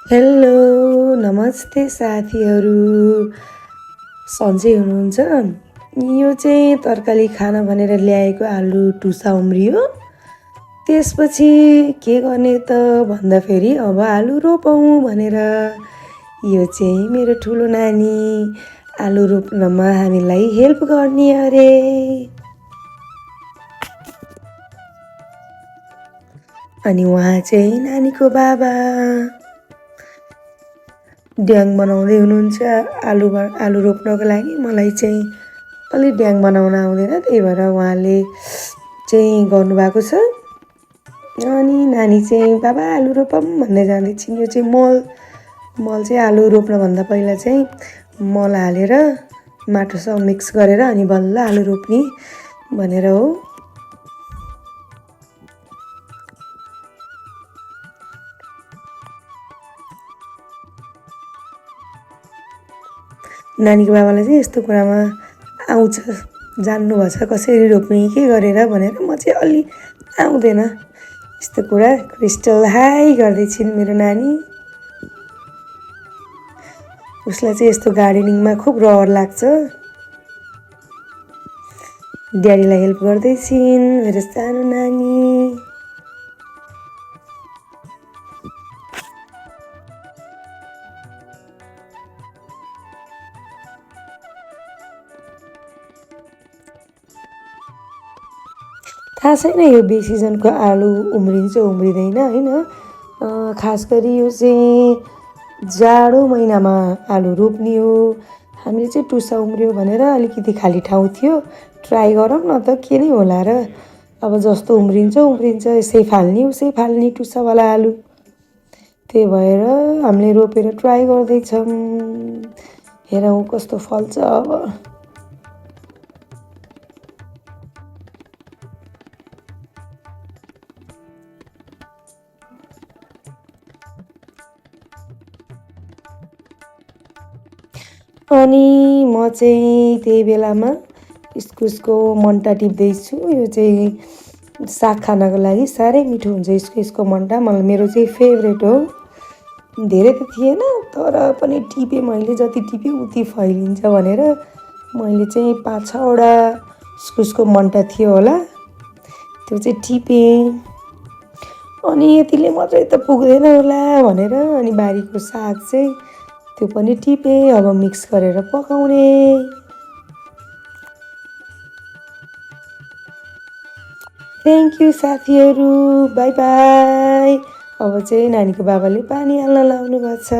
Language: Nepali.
हेलो नमस्ते साथीहरू, सन्चै हुनुहुन्छ? यो चाहिँ तरकारी खान भनेर ल्याएको आलु टुसा उम्रियो। त्यसपछि के गर्ने त भन्दाखेरि अब आलु रोपौँ भनेर। यो चाहिँ मेरो ठुलो नानी आलु रोप्नमा हामीलाई हेल्प गर्ने अरे। अनि उहाँ चाहिँ नानीको बाबा ड्याङ बनाउँदै हुनुहुन्छ आलु रोप्नको लागि। मलाई चाहिँ अलि ड्याङ बनाउन आउँदैन, त्यही भएर उहाँले चाहिँ गर्नुभएको छ। अनि नानी चाहिँ बाबा आलु रोपौँ भन्दै जाँदैछिन्। यो चाहिँ मल चाहिँ आलु रोप्नभन्दा पहिला चाहिँ मल हालेर माटोसँग मिक्स गरेर अनि बल्ल आलु रोप्ने भनेर हो। नानीको बाबालाई चाहिँ यस्तो कुरामा आउँछ, जान्नुभएको छ कसरी रोप्ने के गरेर भनेर। म चाहिँ अलि आउँदैन यस्तो कुरा। क्रिस्टल हाई गर्दैछिन् मेरो नानी। उसलाई चाहिँ यस्तो गार्डनिङमा खुब रहर लाग्छ। ड्याडीलाई हेल्प गर्दैछिन् मेरो सानो नानी। थाहा छैन यो बेसिजनको आलु उम्रिन्छ उम्रिँदैन होइन। खास गरी यो चाहिँ जाडो महिनामा आलु रोप्ने हो। हामीले चाहिँ टुसा उम्रियो भनेर अलिकति खाली ठाउँ थियो, ट्राई गरौँ न त के नै होला र। अब जस्तो उम्रिन्छ उम्रिन्छ, यसै फाल्ने उसै फाल्ने टुसावाला आलु। त्यही भएर हामीले रोपेर ट्राई गर्दैछौँ, हेरौँ कस्तो फल्छ अब। अनि म चाहिँ त्यही बेलामा इस्कुसको मन्टा टिप्दैछु। यो चाहिँ साग खानको लागि साह्रै मिठो हुन्छ इस्कुसको मन्टा। मेरो चाहिँ फेभरेट हो। धेरै त थिएन तर पनि टिपेँ मैले, जति टिपेँ उति फैलिन्छ भनेर मैले चाहिँ 5-6वटा इस्कुसको मन्टा थियो होला, त्यो चाहिँ टिपेँ। अनि यतिले मात्रै त पुग्दैन होला भनेर अनि बारीको साग चाहिँ त्यो पनि टिपेँ। अब मिक्स गरेर पकाउने। थ्याङ्क यू साथीहरू, बाई बाई। अब चाहिँ नानीको बाबाले पानी हाल्न लाउनु भएको छ।